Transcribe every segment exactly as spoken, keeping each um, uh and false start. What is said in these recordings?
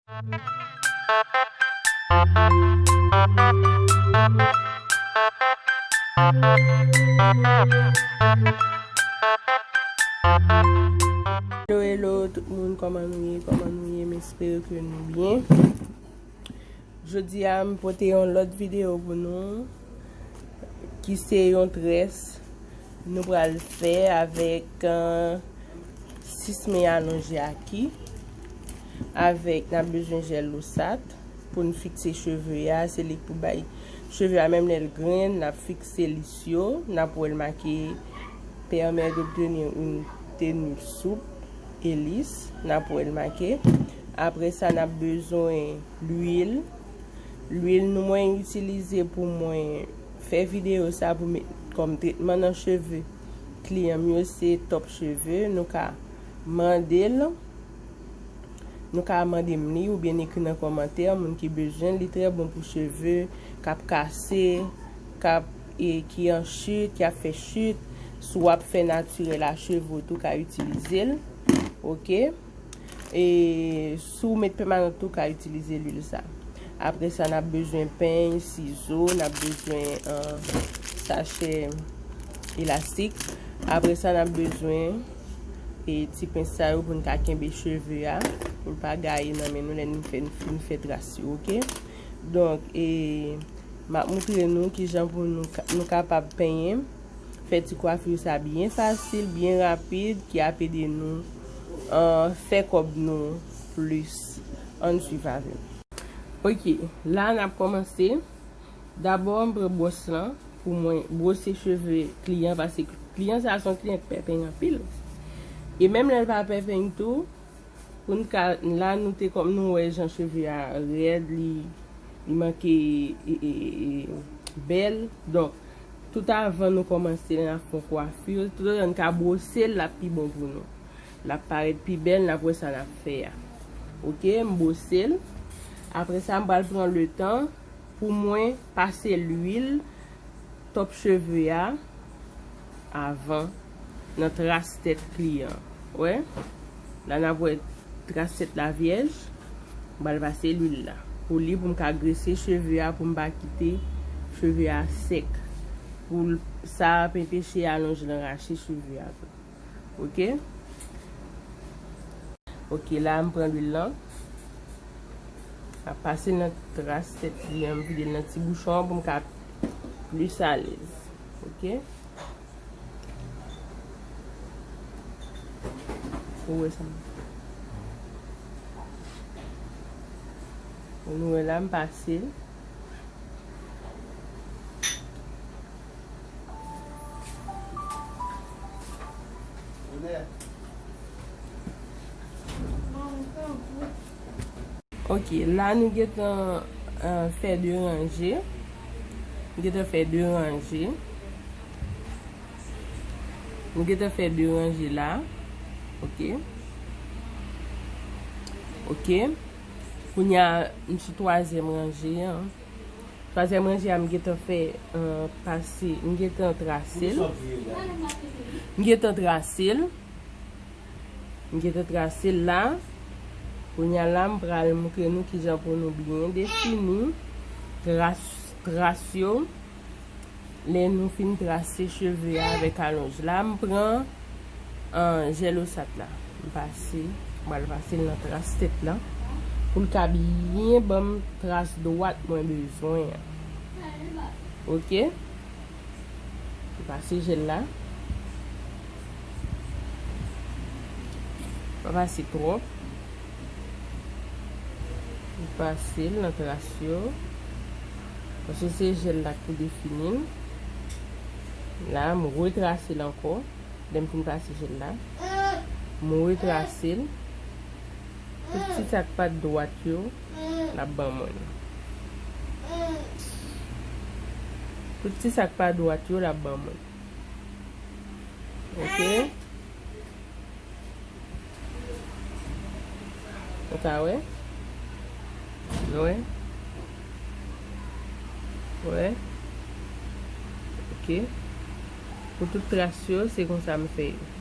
Hello, hello, tout moun, kòman nou ye? Kòman nou ye? M espere ke nou byen. Jodi a, m pote yon lòt videyo pou nou, ki se yon très nou pral fè avèk, euh, sis men alonje aki. Avèk, n ap bezwen jèl losat pou n fikse cheve a. Se li k pou bay cheve a, menm lè l grenn, n ap fikse lis yo. N ap wè l make permet d'obtenir une tenue souple et lisse. N ap wè l make. Apre sa, n ap bezwen lwil. Lwil nou mwen itilize pou mwen fè videyo sa pou met kòm tretman nan cheve kliyan m yo, se Top Cheveux. Nou ka mande l, nou ka mande m li oubyen ekri nan kòmantè, moun ki bezwen l, li trè bon pou cheve k ap kase, k ap, e, ki an chit, ki ap fè chit. Si w ap fè natirèl a cheve w tou, ka itilize l. Oke. E si w met pèmanan tou, ka itilize lwil sa. Apre sa, n ap bezwen peny, sizo, n ap bezwen, euh, sachè elastik. Apre sa, n ap bezwen, e, ti pens sa yo pou n ka kenbe cheve a, pou l pa gaye nan men nou lè n fè, n fin fè tras yo, oke? Donk, e, m ap moutre nou kijan pou nou ka, nou kapab penyen. Fè ti kwafi sa byen fasil, byen rapid, ki ap ede nou, euh, fè kòb nou plis. Ann swiv avè m. Oke, la n ap kòmanse. Dabò, m pran bwòs lan pou mwen bwose cheve kliyan, paske kliyan sa a se yon kliyan ki pè peny anpil. E menm lè l pa pè peny tou, pou n ka, la nou te kòm nou wè jan cheve a rèd, li, li manke, e, e, e, bèl. Donk, tout avan nou kòmanse, n ap fè yon kwafi, toutotan n ka bwose l, l ap pi bon pou nou. L ap parèt pi bèl, n ap wè sa n ap fè a. Oke, m bwose l. Apre sa, m pral pran letan pou mwen pase lwil Top Cheveux a avan nan tras tèt kliyan. Wè? La n ap wè tras tèt la vyèj. M pral pase lwil la pou li, pou m ka grese cheve a, pou m pa kite cheve a sèk. Pou l, sa ap enpeche alonj lan rache cheve a tou. Oke? Oke, la m pran lwil lan. M ap pase nan tras tèt li an, m vide l nan ti bouchon an pou m ka plis alèz. Oke? Ou wè sa? Nou wè la, m pase l. Ok, la nou gentan, euh, fè de ranje. Nou gentan fè de ranje. Nou gentan fè de ranje la. Ok. Ok. Kounye a, m sou twazyèm ranje an. Twazyèm ranje a, m gentan fè, euh, pase, m gentan trase l. M gentan trase l. M gentan trase l la. Kounye a la, m pral moutre nou kijan pou nou byen defini tras, tras yo. Lè nou fin trase cheve a avèk alonj la, m pran, euh, jèl osat la. M pase, m pral pase l nan tras tèt la. Pou l ka byen ban m tras dwat mwen bezwen an. Ok? M pase jèl la. Pa pase twòp. M pase l nan tras yo. Paske se jèl la k pou defini l. La, m retrase l ankò. Lè m fin pase jèl la, m retrase l. Tout ti sa k pa t dwat yo, l ap ban mwen. Tout ti sa k pa dwat yo, l ap ban mwen. Ok? Ou ka wè? Wè? Wè? Ok. Pou tout tras yo, se konsa m fè yo.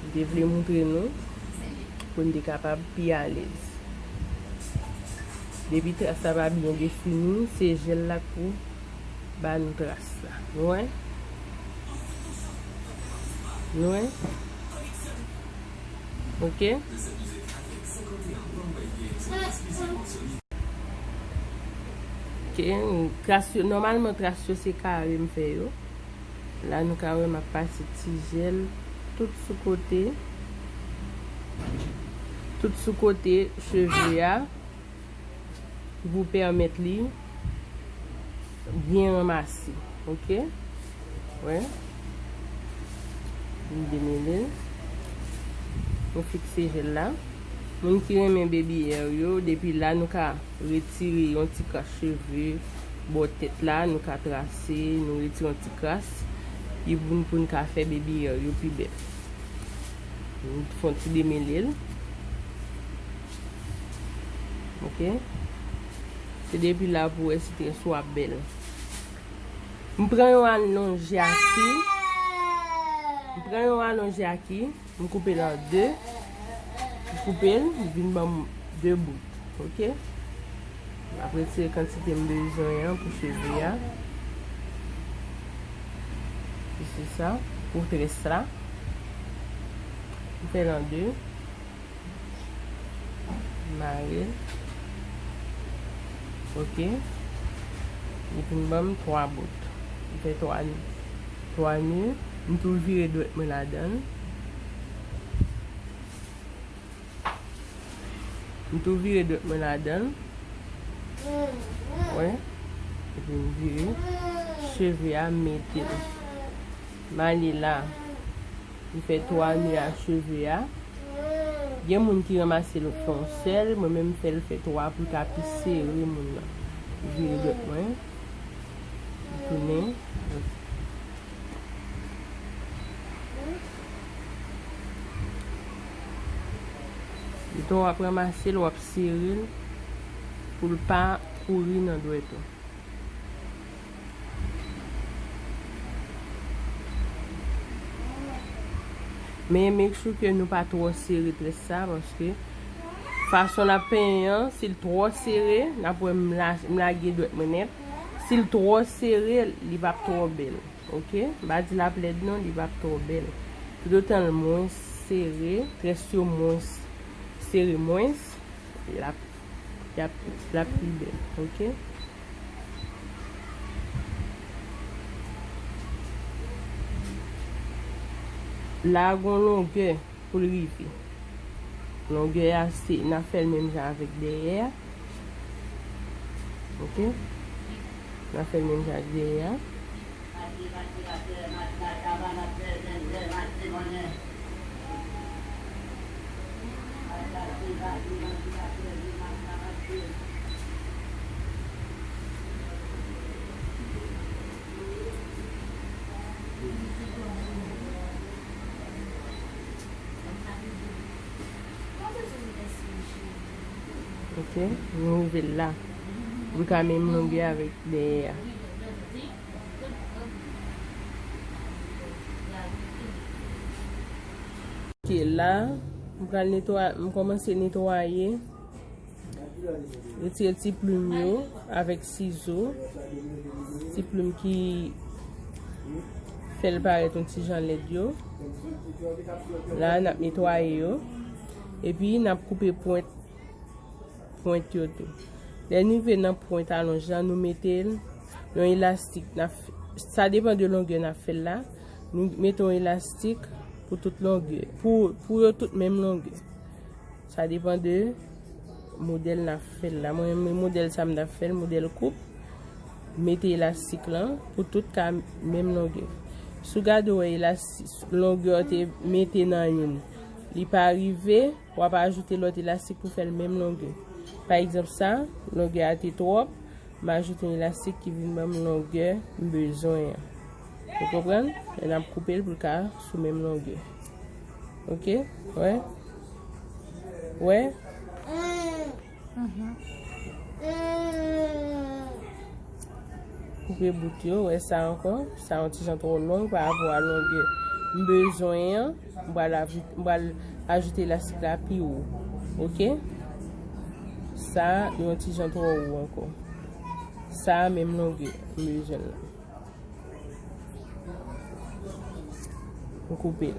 M te vle moutre nou pou n te kapab pi alèz. Depi tras la pa byen defini, se jèl la k pou ba nou tras la. Nou wè? Nou wè? Ok? Ok, tras yo, nòmalman tras yo se kare m fè yo. La nou ka wè m ap pase ti jèl tout sou kote. Tout sou kote cheve a. Ki pou pèmèt li byen ranmase. Ok? Wè. M demele l. Nou fikse jèl la. Moun ki renmen baby hair yo, depi la nou ka retire yon ti kras cheve bò tèt la, nou ka trase, nou retire yon ti kras. Epi pou n, pou n ka fè baby hair yo pi bèl. Nou fè yon ti demele l. Ok? Se depi la pou wè si tras ou ap bèl. M pran yon alonje aki. M pran yon alonje aki. M koupe l an de. M koupe l, li vin ban m de bout. Ok? M ap retire kantite m bezwen an pou cheve a. Se sa, pou tras la. M fè l an de. Mare l. Ok. Li vin ban m twa bout. Li fè twa, twa ne. M tou vire dwèt mwen ladan l. M tou vire dwèt mwen ladan l. Wè. Epi m vire. Cheve a, m mete l. M ale la. M fè twa ne a cheve a. Gen moun ki ranmase l fè yon sèl, mwen menm m fè l fè twa pou l ka pi sere moun nan. Vire dwèt mwen. M tounen. Etan w ap ranmase l, w ap sere l pou l pa kouri nan dwèt ou. Men make sure ke nou pa twò sere tras sa, paske fason n ap penyen an, si l twò sere, n ap wè m la-, m lage dwèt mwen nèt. Si l twò sere, li p ap twò bèl. Ok? M pa di l ap lèd non, li p ap twò bèl. Toutotan l mwens sere, tras yo mwens sere mwens, l ap, l ap, l ap pi bèl. Ok? La gon longè pou l rive. Longè a se, n a fè l menm jan avèk dèyè a. Ok? N a fè l menm jan ak dèyè a. Ok, nou rive la. Li ka menm longè avèk dèyè a. Ok, la, m pral netwa-, m kòmanse netwaye. Retire ti plim yo avèk sizo. Ti plim ki fè l parèt yon ti jan lèd yo. La, n ap netwaye yo. Epi, n ap koupe pwent, pwent yo tou. Lè n rive nan pwent alonj la, nou mete l yon elastik. N ap f-, sa depann de longè n ap fè l la. Nou mete yon elastik pou tout longè. Pou, pou yo tout menm longè. Sa depann de modèl n ap fè l la. Mwen menm, modèl sa m t ap fè l, modèl koup. Mete elastik lan pou tout ka menm longè. Si w gade w wè elastik, longè w te mete nan youn, li pa rive, w ap ajoute lòt elastik pou fè l menm longè. Pa egzanp sa, longè a te twòp, m ajoute yon elastik ki vin ban m longè m bezwen an. Ou konprann? Lè n ap koupe l pou l ka sou menm longè. Ok? Wè? Wè? Koupe bout yo, wè sa ankò. Sa yon ti jan twò long pa rapò a longè m bezwen an. M pral avi-, m pral ajoute elastik la pi wo. Ok? Sa a, li yon ti jan twò wo ankò. Sa a, menm longè, m bezwen l la. M koupe l.